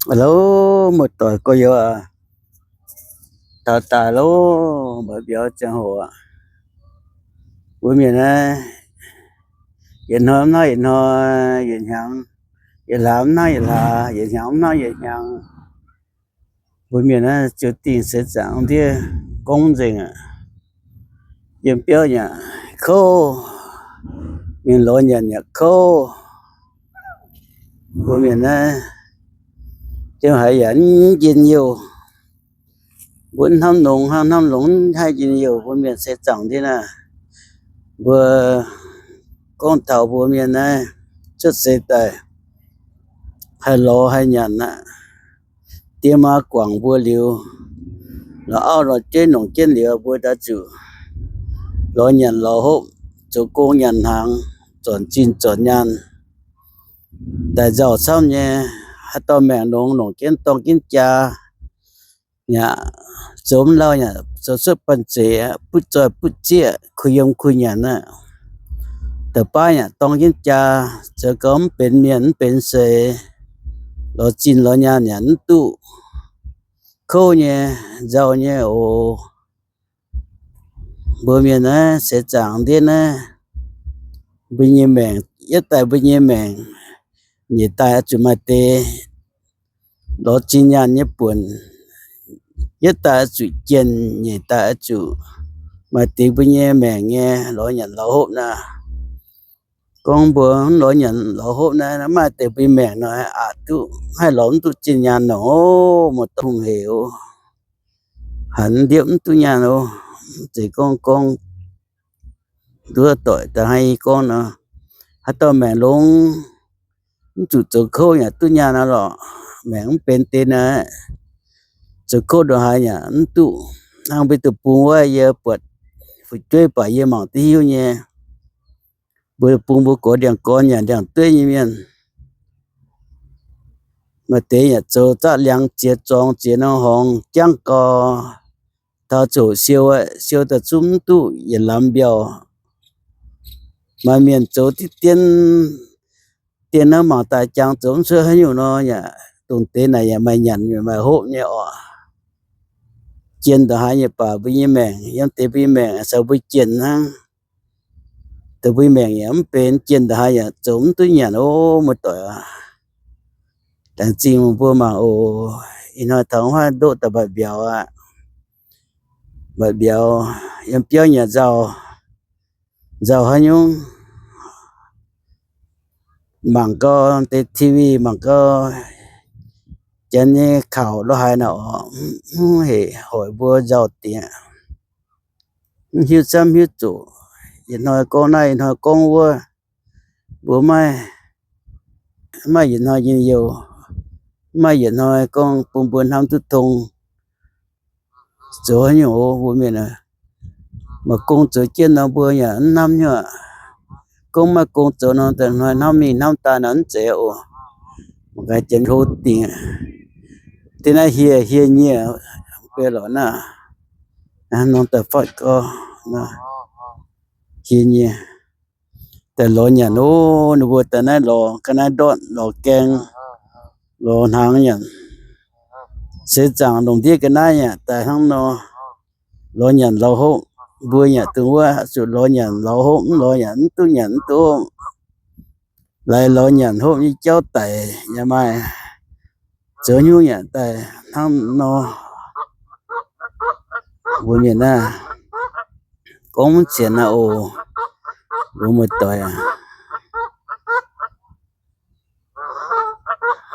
Hello, muoz-doic gorx-youz aac, taux daaih loh, mba'biauz ziangh hoc aqv. Mbuo mienh naaiv, yietc hnoi mv hnangv yietc hnoi, yietc hnyangx, yietc hlaax mv hnangv yietc hlaax, yietc hnyangx mv hnangv yietc hnyangx. Mbuo mienh naaiv ziouc dingh seix zaangc ndiev gorngv nzengc aqv. Yiem biauv yaac kouv, mingh lorz nyanc yaac kouv. Mbuo mienh naaiv jiem haiz yaac mv njien-youh. Mbuo hnamv longx hnangv, hnamv longx mv haih njien-youh. Mbuo mienh seix zaangc ndiev naaiv, mbuo gorngv taux mbuo mienh naaiv cuotv seix daaih haih lorz haih nyanc aqv. Diex maa guangc mbuo liuz, lorz auv lorz jeiv nongc jienv liuz, mbuo daaih zuqc lorz nyanc lorz hopv, zoux gong nyanc hnaangx, zornc zinh zornc nyaanh, daaih nzauh camv nyei. Haaix dauh maengc longx, longc jienv dorng jienv jaa, yaac zoux mv lauh, yaac zoux cuotv banh zeic, butv zoih butv zieqv, kuh yiem kuh nyanc aqv. Da'baav yaac dorng jienv jaa, zoux gau mv benx mienh mv benx seix, lorz zinh lorz nyaanh yaac mv duqv. Kouv nyei, nzauh nyei oc. Mbuo mienh naaiv seix zaangc ndiev naaiv, mbuo nyei maengc, yietv daaih mbuo nyei maengc, nyeic daaih oix zuqc maaih deix lorz zinh nyaanh nyei buonc. Yietv daaih oix zuqc jienh, nyeic daaih oix zuqc maaih deix mbuo nyei maengc nyei lorz nyanc lorz hopv naaiv. Gorngv mbuo mv lorz nyanc lorz hopv naaiv, mv maaih deix mbuo nyei maengc nor, aqc duqv haih lorz mv duqv zinh nyaanh nor oc. Muoz-doic hungh hec oc. Hanc ndiepv mv duqv nyaanh oc. Mv zeiz gorngv gorngv nduov doic da'haiz gorngv nor, haaix dauh maengc longx, mv zuqc zoux kouv yaac duqv nyaanh aqv lorqc. Maengc mv benx deix naaiv, zoux kouv ndongc haaix yaac mv duqv. Hnangv mbuo deic-bung wuov, yie buatc fu'jueiv baac yie mangc duqv hiuv nyei. Mbuo deic-bung mbuo gorx ndiangx-gorn yaac ndiangx-dueiv nyei mienh. Maaih deix yaac zoux zaqv liangx ziex zorngx ziex norm horngz jangv gau, taux ziouc siou, siou daaih zungv mv duqv yietc lamz mbiauh. Maaih mienh zoux diqv dien, dien naaiv mangc daaih jangx zoux mv cuotv haaix nyungc nor yaac, dongh deix naaic yaac maaih nyanc maaih hopv nyei oc. Jienh ndongc haaix nyei baac mbuo nyei maengc, yiem deix mbuo nyei maengc caux mbuo jienh hnangv. Deix mbuo nyei maengc yaac mv benx jienh ndongc haaix yaac zoux mv duqv nyanc ov, muoz-doic aac. Laengz zingh mbuo mangc oc. Ih hnoi taux wuov ndoqv daaih mba'biauz aqv. Mba'biauz yiem biauv yaac nzauh, nzauh haaix nyungc. Mangc gau deix T V, mangc gau janx nyei kaux lo haaix naaic oc, mv hec hoic mbuo nzauh diex, mv hiuv camv hiuv zuqc. Yietc hnoi gorngv naaiv, yietc hnoi gorngv wuov, mbuo maiv, maiv maaih yietc hnoi njien-youh, maiv maaih yietc hnoi gorngv bun mbuo hnamv duqv tong. Zoux haaix nyungc oc, mbuo mienh aac? Maaih gong zoux jienv nor mbuo yaac mv hnamv nyei aqv. Gorngv maiv gong zoux nor, daaih hnoi hnamv mingh hnamv daaih nor mv zeiz oc. Mangc gaax janx hlo dingc. Deix naaiv hieh, hieh nyienh, beiv lorqc naaiv. Norm daaih fatv gau, hieh nyienh. Daaih lorz nyanc ov, ninh mbuo daaih naaiv lorz ga'naaiv ndortv, lorz gaeng, lorz hnaangx nyanc. Seix zaangc longc ndiev ga'naaiv yaac daaih hnangv nor, lorz nyanc lorz hopv. Mbuo yaac dongh wuov zuqc lorz nyanc lorz hopv, mv lorz yaac mv duqv nyanc mv duqv hopv. Laaix lorz nyanc hopv nyei jauv daic yaac maaih. Zoux nyungc yaac daaih hnangv nor. Mbuo mienh naaiv gorngv mv sienx naaiv oc. Mbuo muoz-doic aac,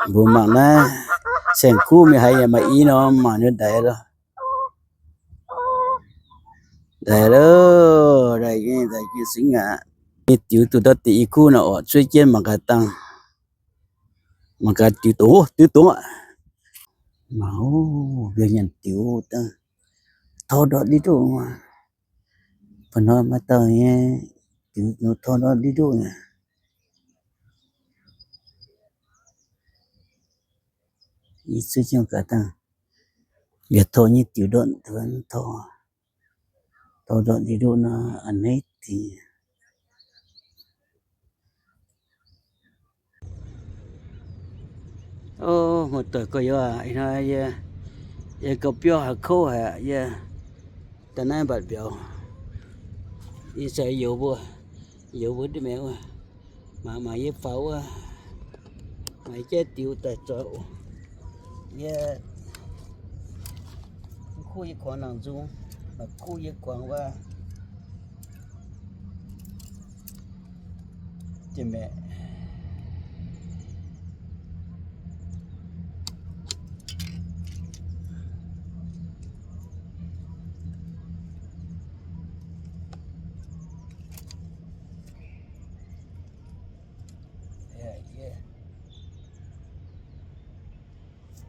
mbuo mangc naaiv saeng-kuv mingh haaix yaac maaih i norm, mangc nyei ndaix lo, ndaix lo, ndaix nyei, ndaix nyei singx aac. Nyei diux duqv ndortv deix i kuv naaic orqc, cuotv jienv mangc gaax dangh. Mangc gaax diux dongh, diux dongh aqv. Mangc, mbuo nyanc diux dangh, tor ndortv ndiev nduqv. Ba'hnoi maaih dauh nyei diux tor ndortv ndiev nduqv nyei. Yie cuotv jienv gaax dangh, yaac tor nyei diux ndortv, tor, tor ndortv ndiev nduqv nor, a'hneiv dingc. O, muoz-doic gorx-youz aac, ih hnoi yie, yie gauh biauv haic, kouv haic, yie daaih naaiv mbatc mbiauz. Yie se youz mbuo, youz mbuo ndiev maengx wuov, mangc mangc yie faaux wuov, mangc yie jaiv diux daaih zoux. Yie mv kuv yie kuangx nangc nzung, mv kuv yie kuangx wuov.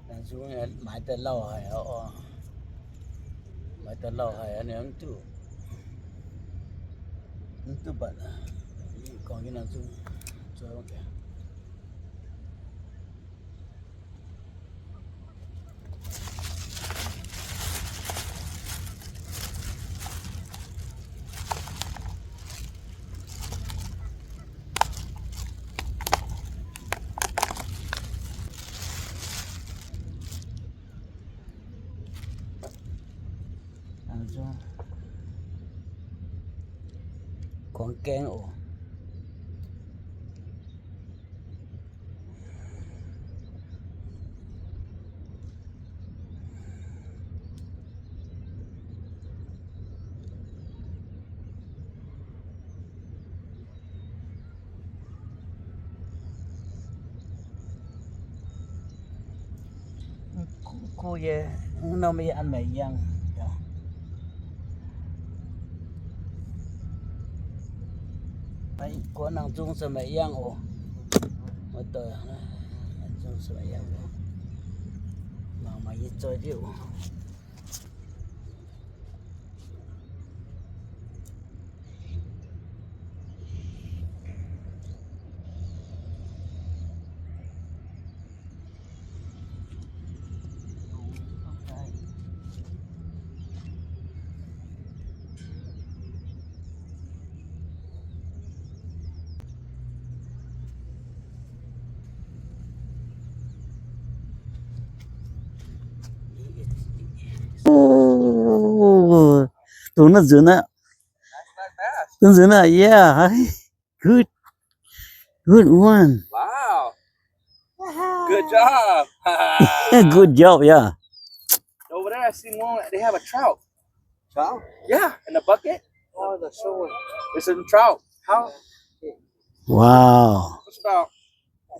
Nangc nzung maaiz daaih lauh haic oc. Maaiz daaih lauh haic, ninh mv duqv, mv duqv mbatc. Gorngv nyei nangc nzung, kuangx gaeng oc. Kuv yie, norm yie an maengc yangh. Guoqv nangc nzung se maengc yangh oc. Muoz-doic, nangc nzung se maengc yangh oc. Mangc mangc yie zoih ndiev oc. Dongh naaiv nzunc aqv. Dongh nzunc aqv, yeah. Good. Good one. Wow. Good job. Good job, yeah. Over there, I see one. They have a trout. Trout? Yeah, in the bucket. Oh, the short one. It's a trout. How? Wow. What's about?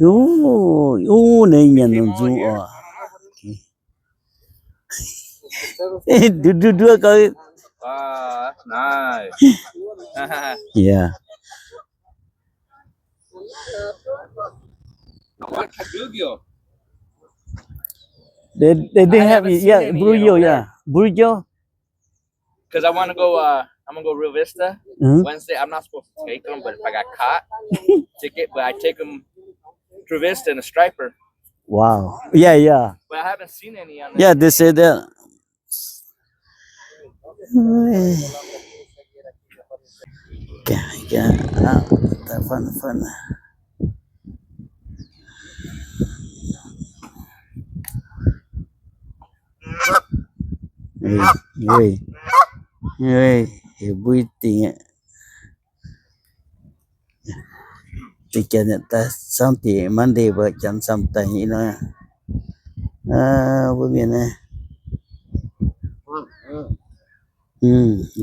Oh, oh, neh nyanc nzung oc. Duqv, duqv, duqv gau. Wow, that's nice. Yeah. They, they didn't have it yet. Bluegill, yeah. Bluegill. Because I want to go, uh, I'm gonna go Rio Vista Wednesday. I'm not supposed to take them, but if I got caught, ticket, but I take them Rio Vista and a striper. Wow. Yeah, yeah. But I haven't seen any on there. Yeah, they say that. Heuc mbuo dingc. Deix janx daaih samv deix Monday mbuo janx samv daaih nyei nor. Mbuo mienh naaiv,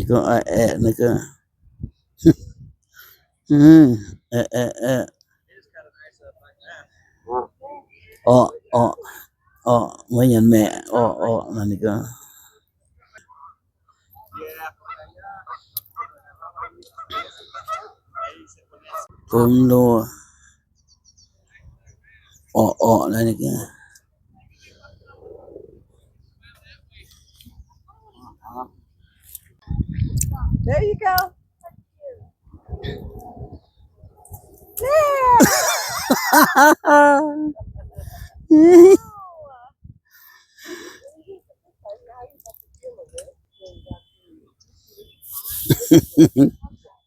gorngv aeqv, naaiv gorngv, aeqv, aeqv, aeqv. Orqc, orqc, orqc, mbuo nyanc maeqc, orqc, orqc, naaiv ninh gorngv. Gomh loh. Orqc, orqc, naaiv ninh gorngv. There you go.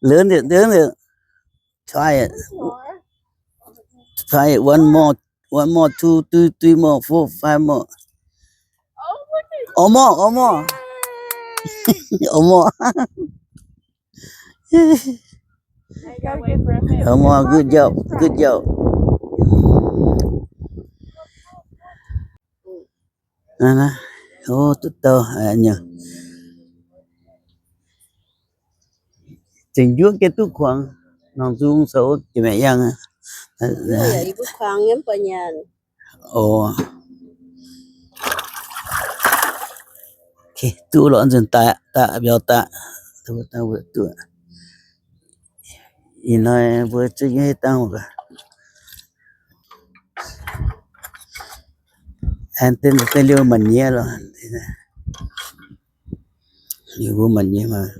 Learn it, learn it. Try it. Try it one more. One more, two, three, three more, four, five more. One more, one more. One more. One more, good job, good job. Naaiv, naaiv, o, duqv douh nyei. Zengc njuov gengh duqv kuangx, nongc nzung sou jiex maengc yangh. O, duqv lorqc, nzunc daaih, daaih mbiauz daaih. Ih hnoi mbuo zuqc nyei dangh, aengx deix liuz maanc nyiex lorqc. Liuz mbuo maanc nyiex maah.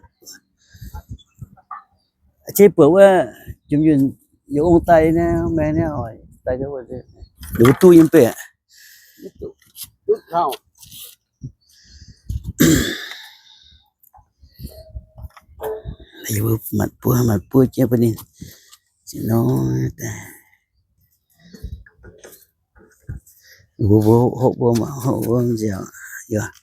Qeiv buoc wuov, jomc yunh, yie ong daaih naaiv, maeng naaiv oix daaih, liuz mbuo duqv yiem beih. Yie mbuo matc buov, matc buov jienv bun ninh. Nor, mbuo, mbuo hopv, mbuo mangc hopv, mbuo nziaauc, yaac.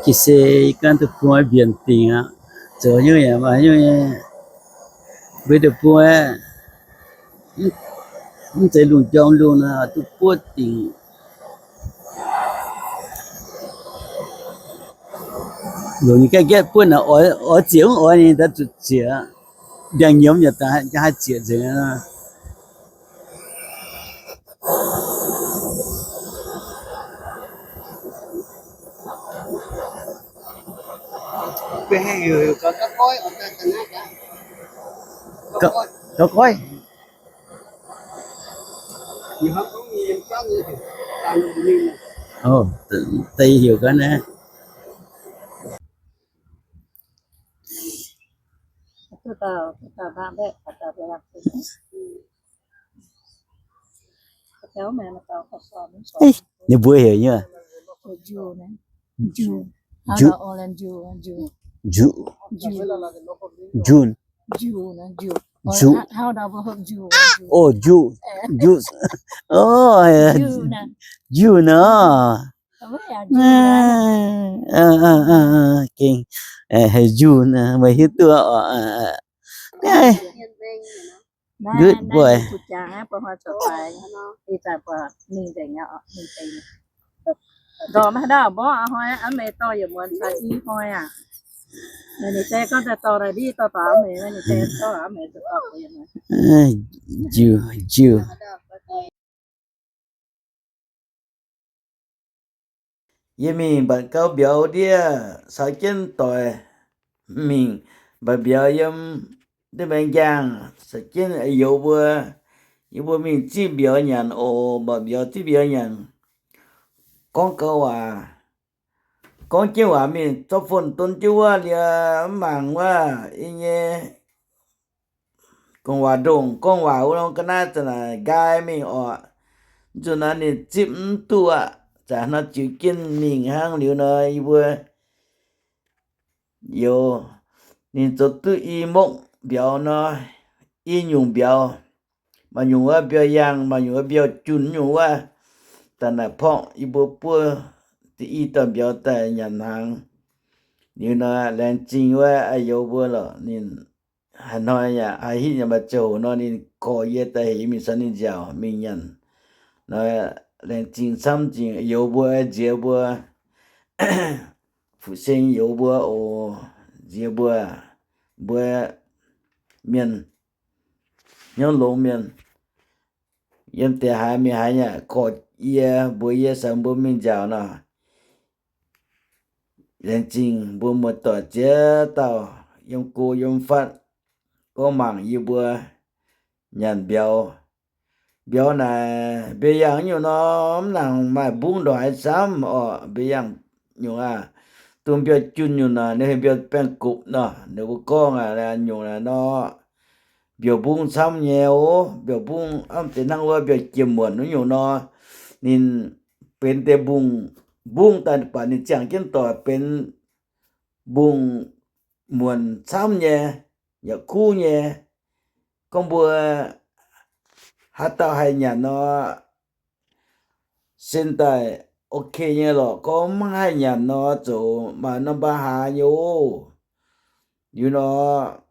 Ga'sie yie ganh deic-bung mbienc dingc aqv. Zoux nyungc yaac maaih nyungc nyei. Mbuo deic-bung aeqv, mv zeiz lungh njormh lungh nor, duqv buov dingc. Longc nyei gaeqv gaeqv buov naaic, oix, oix zieqc mv oix ninh daaih zuqc zieqc. Ndiangx-nyiemz yaac daaih haih zieqc nzengc. Gauh goiv. Deix heuc gaax naaiv. Ninh mbuo heuc nyei. Nju. Nju. Nju. Nju. Nju. Nju. Oh, nju. Nju. Oh, nju nor. Heuc nju nor, meih hiuv duqv oc. Good boy. Nju, nju. Yie mingh mbatc gau mbiauz ndiev caux jienv doic mingh mbatc mbiauz yiem ndiev maengx njang, caux jienv youz mbuo, yie mbuo mingh zipv mbiauz nyanc oc. Mbatc mbiauz zipv mbiauz nyanc, gorngv gau waac, gorngv jienv waac mingh zorqv fon don jienv wuov liuz mv mangc wuov, yie nyei gorngv waac ndongc gorngv waac wuov nor ga'naaiv za'naaic nqaai mingh oc. Zuqc naaiv ninh zipv mv duqv aqv. Zaqc hnoi ziux jienv mingh hnangv liuz nor, yie mbuo youz ninh zoux duqv i mokv mbiauz nor, i nyungc mbiauz, maaih nyungc wuov mbiauz yangh, maaih nyungc wuov mbiauz junh, nyungc wuov daaih naaic porqv yie mbuo buov i dauh mbiauz daaih nyanc hnaangx. Liuz nor laengz zingh wuov a'youz mbuo lorqc, ninh haaix hnoi yaac haaix hitv yaac maaih ziangh hoc nor ninh korv yie daaih heuc mingh caux ninh nziaauc mingh nyanc. Nor laengz zingh camv zingh youz mbuo, nziex mbuo, fu'seng youz mbuo oc, nziex mbuo, mbuo mienh, hnyouv longx mienh, yiem deix haaix mingh haaix yaac korv yie, mbuox yie caux mbuo mingh nziaauc nor. Laengz zingh mbuo muoz-doic ziex dauh yiem go yiem fatv gorngv mangc yie mbuo nyanc mbiauz. Mbiauz naaic mbiauz yangh nyungc nor, mv nangc maaih mbungv ndongc haaix camv orqc. Mbiauz yangh nyungc aah, dongh mbiauz junh nyungc naaic, ninh heuc mbiauz baengh gopv nor, ninh mbuo gorngv aqv, nyungc naaic nor, mbiauz mbungv camv nyei oc. Mbiauz mbungv, hnangv deix hnangv wuov mbiauz jiex muonc wuov nyungc nor, ninh benx deix mbungv, mbungv daaih baac ninh ziangh jienv doic benx mbungv muonc camv nyei, yaac kuv nyei. Gorngv mbuo haaix dauh haih nyanc nor, sin daaih ok nyei lorqc. Gorngv maiv haih nyanc nor, zoux maaih norm mbaang haaix nyei oc. Liuz nor,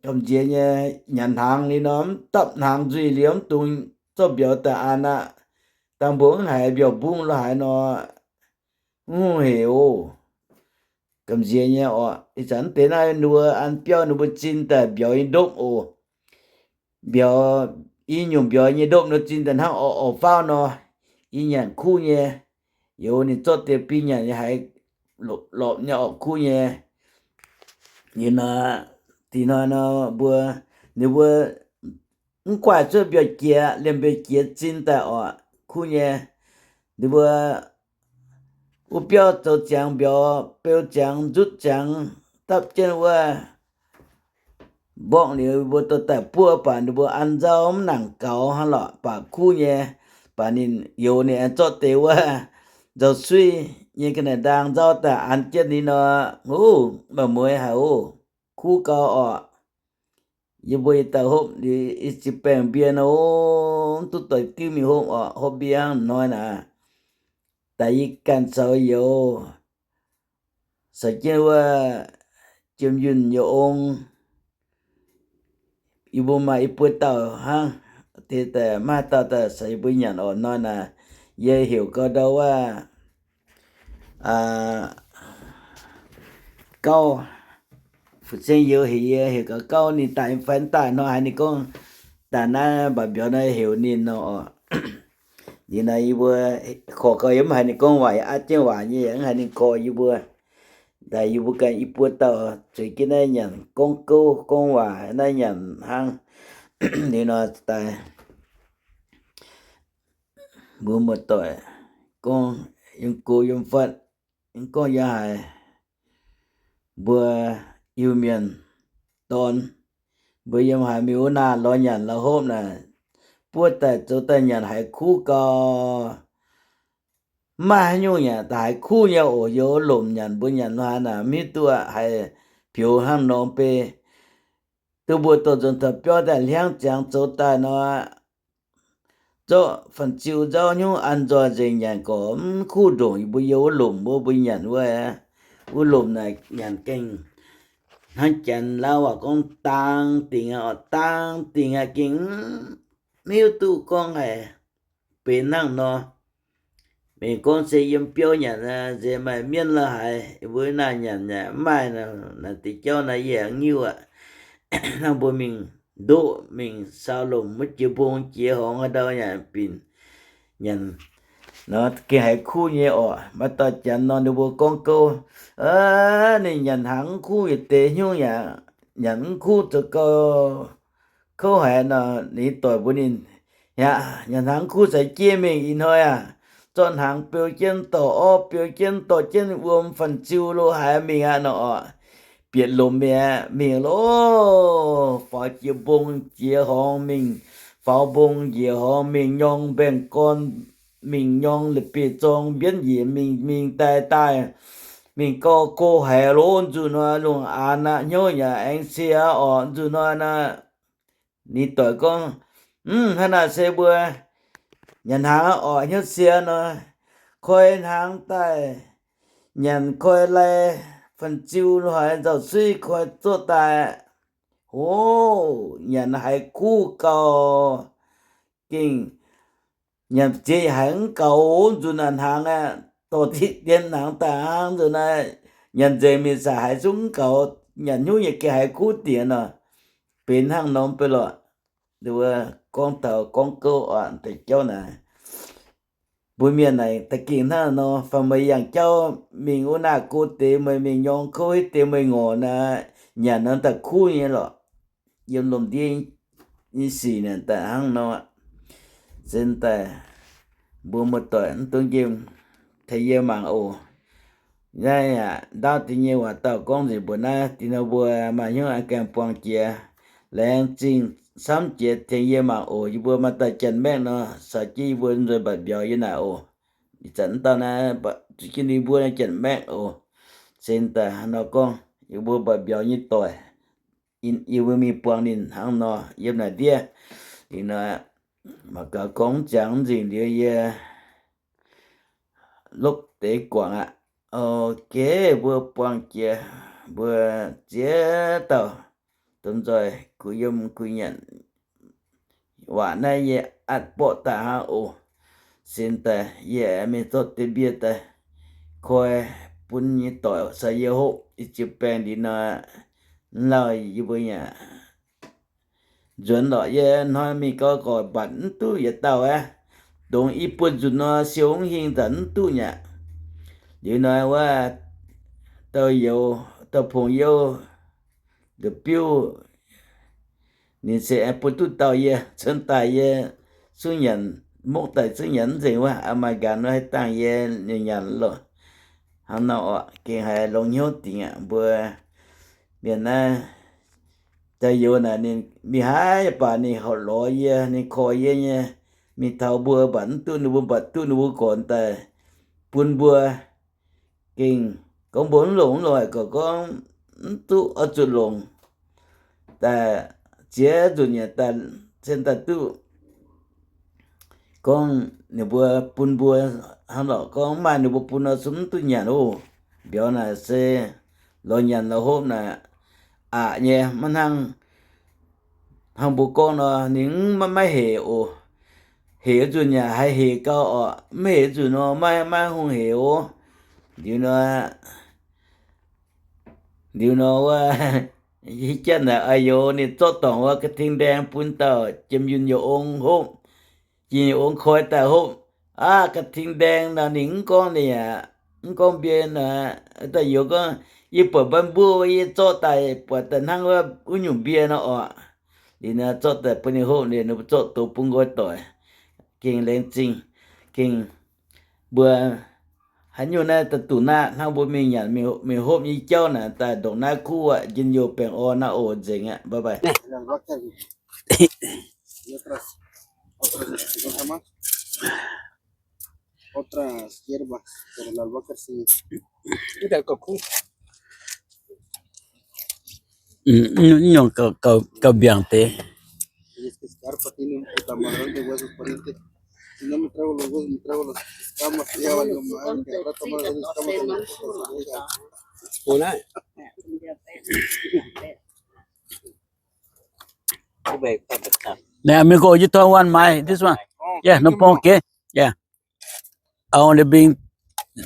gamh nziex nyei, nyanc hnaangx liuz nor, mv dapv hnaangx nzuih liuz mv dungx zorqv mbiauz daaih an aqv. Dangh mbuo mv haiz mbiauz mbungv lo haaix nor, mv hungh hec oc. Gamh nziex nyei oc. Ih zanc mv deix naaiv ninh mbuo an biauv ninh mbuo zin daaih mbiauz nyei ndopv oc. Mbiauz, i nyungc mbiauz nyei ndopv nor zin daaih hnangv orv, orv faauv nor, i nyanc kuv nyei. Youz ninh zorqv deix biei nyanc nyei haiz lorpc nyei orqc, kuv nyei. Ninh nor, dih hnoi nor mbuo, ninh mbuo mv guaih cuotv mbiauz jiex, liemh mbiauz jiex zin daaih orqc, kuv nyei. Ninh mbuo wuov biauv zoux ziangx mbiauz, beu ziangx, nzutv ziangx, dapv jienv wuov mborqv liuz, mbuo dorh daaih buov baac ninh mbuo an nzauv mv nangc gaux hnangv lorqc, baac kuv nyei. Baac ninh youz ninh aengx zorqv deix wuov nzauh suiv nyei ga'naaiv ndaang nzauv daaih an jienv ninh nor, huv, maaih mueiz haic oc. Kuv gau orqc. Yie mbuo yietc dauh hopv liuz i ziex baengh mbie nor, mv duqv doix diuv mingh hopv orqc, hopv mbie hnangv hnoi naaic. Daaih yie ganh zoux youz, caux jienv wuov jiem yunh youz ong, yie mbuo maaih i buo dauh hnangv. Deix daaih maiv dauh daaih caux yie mbuo nyanc orqc. Hnoi naaic yie heuc gau ndau wuov Gauv, fu-seng youz heuc yie heuc gaax Gauv ninh daaih fai mv daaih nor, haiz ninh gorngv daaih naaiv mbaac mbiauz naaiv heuc ninh nor. Ninh naaiv yie mbuo korv gau, yie mv haiz ninh gorngv waac, yie aqv jienv waac nyei, yie mv haiz ninh korv yie mbuo. Daaih yie mbuo ganh i buo dauh zueiz jienv naaiv nyanc gorngv gouv gorngv waac naaiv nyanc hnangv. Liuz nor daaih mbuo muoz-doic gorngv yiem go yiem fatv, gorngv yie haiz mbuo Iu-Mienh dorn, mbuo yiem haaix mingh wuov naaic lorz nyanc lorz hopv naaic, buov daaih zoux daaih nyanc haiz kuv gau. Mv maaih haaix nyungc yaac daaih haiz kuv nyei oc. Yie lomc nyanc mbuo nyanc lo haaix naaic mv hiuv duqv haiz pioux hnangv norm bei. Duqv mbuo dorh nzuonx taux biauv daaih hliangv ziangx zoux daaih nor, zorqv fan-ziu nzauv hnyouv an nzoih nzengc nyanc gorqv mv kuv ndongc yie mbuo yiem wuov lomc wuov mbuo nyanc wuov, wuov lomc naaic nyanc gengh hnangv Janx-Lauv waac gorngv dang dingc aqv, dang dingc aqv, gengh mv hiuv duqv gorngv haiz benx hnangv nor. Mingh gorngv se yiem biauv nyanc nzengc, maaih mienv lo haaix mbuo naaic nyanc yaac mv maaih. Naaic deix jauv naaiv yie nyiuv aqv. Hnangv mbuo mingh ndoqv mingh saau lomc wuov jiex mbong jiex horngz haaix ndau yaac binc nyanc nor gengh haiz kuv nyei orqc. Maaih dauh Janx nor ninh mbuo gorngv gouv, ninh nyanc hnaangx mv kuv yietc deix hnyouv yaac nyanc mv kuv zoux gau kouv haic nor, ninh doic mbuox ninh, yaac nyanc hnaangx mv kuv caux jienv mingh ih hnoi aac, zorqv hnaangx beu jienv dorh orv, beu jienv dorh jienv wuom fan-ziu lo haaix mingh aqv nor orqc. Bieqc lomc mi'aqv, mingh loh, faaux jiex mbong jiex horngz mingh, faaux mbong njiec horngz mingh nyorng mbaengx-gorn, mingh nyorng la'bieiv-zorng mbienv njiec mingh, mingh daaih daaih, mingh gau go haic loh. Nzunc hnoi lungh aanx aqv, hnyouv yaac aengx cie orqc. Nzunc hnoi naaic, ninh doic gorngv, mv, hnangv naaic se mbuo nyanc hnaangx orqc, hnyouv cie nor, koi hnaangx daaih nyanc, koi lai fan-ziu lo haaix nzauh suiv koi zorqv daaih. Ov, nyanc haiz kuv gau, gengh nyanc ziex haiz mv gaux. Nzunc naaic hnaangx aeqv, dorh diqv dien hnaangx daaih hnangv nzunc naaiv, nyanc nzengc mingh sai haiz zungv mv gaux, nyanc hnyouv yietc gengh haiz kuv diex nor, benx hnangv norm bei lorqc. Gorngv taux gorngv gouv oc, deix jauv naaic, mbuo mienh naaic da'gengh hnangv nor, fai meih yangh jauv mingh wuov naaic go deix meih mingh nyorng kouv hitv deix meih ngorc naaic, nyanc nor daaih kuv nyei lorqc. Yiem lomc ndiev nyei sic naaic daaih hnangv nor, se daaih mbuo muoz-doic mv dungx nqemh tengx yie mangc oc. Naaiv yaac ndaauv deix nyei waac dauh gorngv nzengc mbuox naaiv dingc nor mbuo maaih hnyouv aengx gaengh buangh jiex. Laengz zingh camv jiex tengx yie mangc oc. Yie mbuo maaih dauh Janx-Maengh nor, caux jienv yie mbuo nzuonx mbatc mbiauz yie naaic oc. Ih zanc mv dauh naaiv, zuqc jienv ninh mbuo Janx-Maengh oc. Sen daaih hnangv nor gorngv, yie mbuo mbatc mbiauz nyei doic, yie mbuo mingh buangh ninh hnangv nor yiem naaic ndiev. Liuz nor, mangc gaax gorngv mv ziangx nzengc liuz yie lopv deix guangc aqv. Ok, mbuo buangh jiex, mbuo ziex dauh domh nzoih kuh yiem kuh nyanc. Waac naaiv yie atv borqv daaih hnangv oc. Sen daaih yie aengx mingh zorqv deix mbie daaih koi bun nyei doic caux yie hopv. Yie ziouc baengh liuz nor, lauh yie mbuo yaac nzuonx lorqc. Yie hnoi mingh gauh gorqv mbatc mv duqv yietc dauh aqv. Dongh i buonv-nzunc nor siou mv hingh nzanc mv duqv nyaqc. Liuz nor wuov dauh youz, dauh pong youh, nduqc biuv, ninh se aengx bun duqv dauh yie, cuotv daaih yie zungv nyanc, mokv daaih zungv nyanc mv nzengc wuov, aa, maaih nqanx wuov haih dangh yie nyei nyanc loh. Hnangv nor oc, gengh haiz longx hnyouv dingc aqv. Mbuo mienh naaiv, dauh youz naaic ninh mingh haaix baac ninh horpc lorz yie, ninh korv yie nyei, mingh taux mbuo mbatc mv duqv ninh mbuo, mbatc duqv ninh mbuo gornx daaih bun mbuo. Gengh gorngv mbuo mv longc mv longc haic, gorngv gorngv mv duqv oix zuqc longc. Daaih ziex nzunc yaac daaih cen daaih duqv gorngv ninh mbuo bun mbuo hnangv lorqc, gorngv mv maaih ninh mbuo bun nor zungv mv duqv nyanc oc. Mbiauz naaic se lorz nyanc lorz hopv naaic aqc nyei, maiv hnangv, hnangv mbuo gorngv nor ninh mv, maiv hec oc. Hec wuov nzunc yaac haih hec gau oc, mv hec wuov nzunc nor maiv, maiv hungh hec oc. Liuz nor, liuz nor wuov, hih janx naaic oix youz ninh zorqv dorngc wuov ga'ting ndaeng bun dauh jiem yunh youz ong hopv. Jiem yunh youz ong koi daaih hopv. Aav, ga'ting ndaeng nor ninh mv gorngv, ninh yaac mv gorngv mbie nor. Dauh youz gorngv, yie buatc mbuo, mbuo yie zorqv daaih buatc daaih hnangv wuov, wuov nyungc mbie nor oc. Liuz nor zorqv daaih bun ninh hopv, ninh zorqv douz bun nqoi doic. Gengh laengz zingh, gengh mbuo haaix nyungc naaiv daaih duqv naaiv hnangv mbuo mingh nyanc mingh hopv nyei jauv naaic daaih ndongc naaiv kuv aqv. Njien-youh baengh orn naaiv oc, nzengc aqv, bye bye. Otras hierbas, pero la albahaca sí. Gauh mbiaangc deix. Y es que Scarpa tiene un putamadral de huesos, pariente. Si no me traigo los huesos, me traigo las escamas, ya valió madre, que al rato van a salir escamas en las putas orejas. Nah, amigo, you don't want my, this one? Yeah, no problem, okay? Yeah. I only bring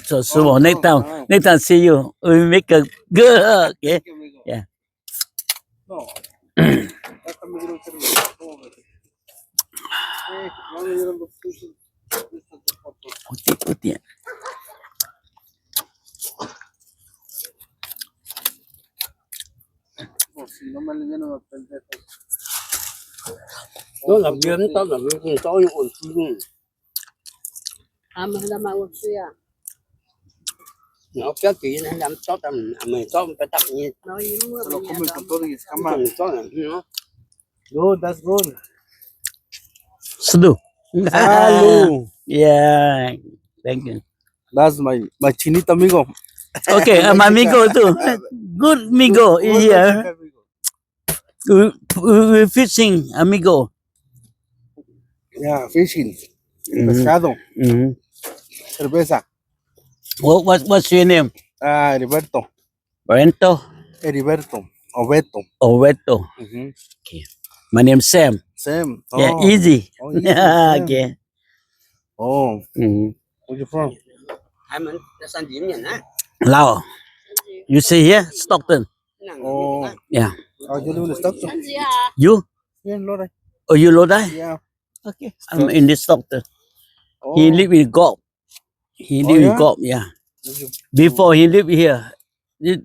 so small. Next time, next time see you, we make a good, okay? Yeah. Good, that's good. Salud. Salud. Yeah, thank you. That's my, my chinito amigo. Okay, uh, my amigo too. Good amigo. Yeah. We, we, we fishing, amigo. Yeah, fishing. Pescado. Cerveza. What, what, what's your name? Ah, Heriberto. Brento? Heriberto. Obeto. Obeto. Okay. My name Sam. Sam. Yeah, easy. Oh, easy, Sam. Okay. Oh. Where you from? Laos. You stay here, Stockton? Oh. Yeah. Oh, you live in Stockton? You? Here in Lodi. Oh, you Lodi? Yeah. Okay. I'm in this Stockton. Oh. He live in Guelph. He live in Guelph, yeah. Before he live here. This,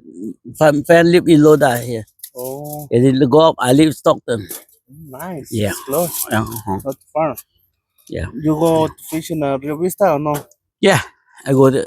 my friend live in Lodi here. Oh. He live in Guelph, I live Stockton. Nice. Yeah. It's close. Uh-huh. Not far. Yeah. You go to fish in, uh, Rio Vista or no? Yeah. I go to,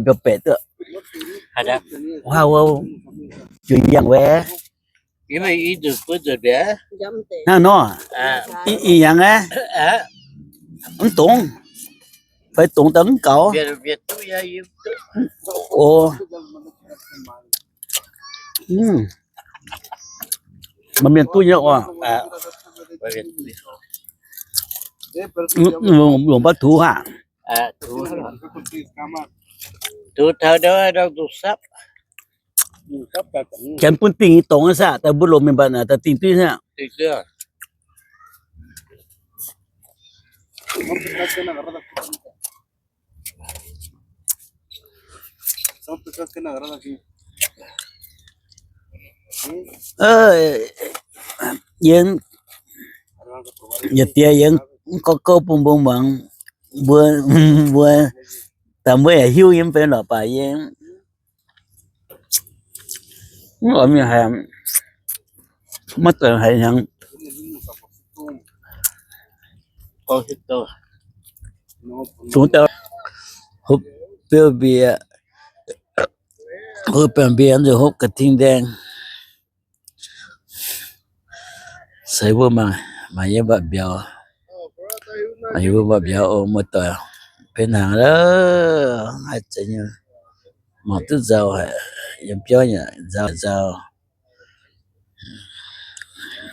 mbiauz baeqc duqv. Jueiz yangh wuov. Hnangv nor, ih yangh aqv. Mv dongz, fai dongz daaih mv gaux. O, maaih mienh duqv nyei oc. Longc baav tuv haic. Janx bun dingh nyei dongz saah, daaih mbuo longc mingh mbatc naaic daaih dingh duqv saah. Yie, yietc dieh yie mv gorngv gouv bun mbuo muangx, mbuo, mbuo, daaih mbuo yaac hiuv yie mv benx lorqc baac yie mv oix mingh haiz, maiv zeiz haiz hnyangx. Zungv daaih hopv biauv-mbie, hopv biauv-mbie nzunc hopv ga'ting ndaeng. Se mbuo mangc, mangc yie mbatc mbiauz, mangc yie mbuo mbatc mbiauz oc, muoz-doic. Benx hnaangx loh, haih zeiz nyei, mangc duqv nzauh haic, yiem biauv yaac nzauh nzauh.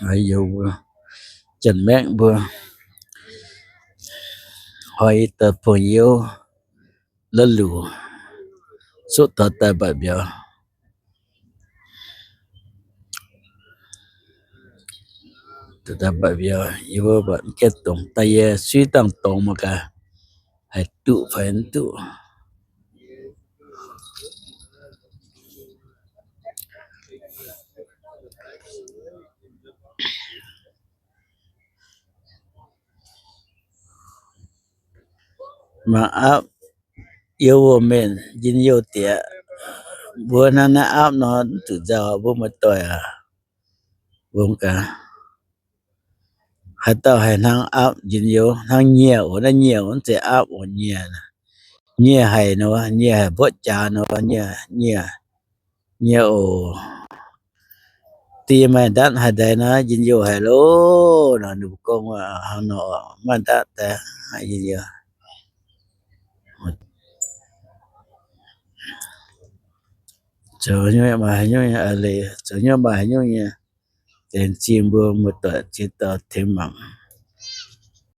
Haiz youz mbuo, janx-maengv mbuo, hoi daaih buangh youz, la'luc, zuqv taux daaih mbatc mbiauz. Daaih mbatc mbiauz, yie mbuo mbatc mv gaengh dongz, daaih yie suiv dangh dongz mangc gaax, haih duqv fai mv duqv. Mangc aapv, youh wuom-mienh njien-youh diex. Mbuo hnangv naaiv aapv nor, mv zuqc nzauh, mbuo muoz-doic aac. Mbuo gaax, haaix dauh haih hnangv aapv njien-youh, hnangv nyieh oc. Naaiv nyieh oc, mv zeiz aapv oc, nyieh. Nyieh haic nor, nyieh haic mborqv jaax nor, nyieh, nyieh, nyieh oc. Da'nyeic maaih ndanv haaix ndaix nor, njien-youh haic loh. Nor ninh mbuo gorngv hnangv nor, maaih ndanv daaih, njien-youh. Zoux nyungc maaih haaix nyungc nyei, zoux nyungc maaih haaix nyungc nyei, laengz zingh mbuo muoz-doic ziex dauh tengx mangc.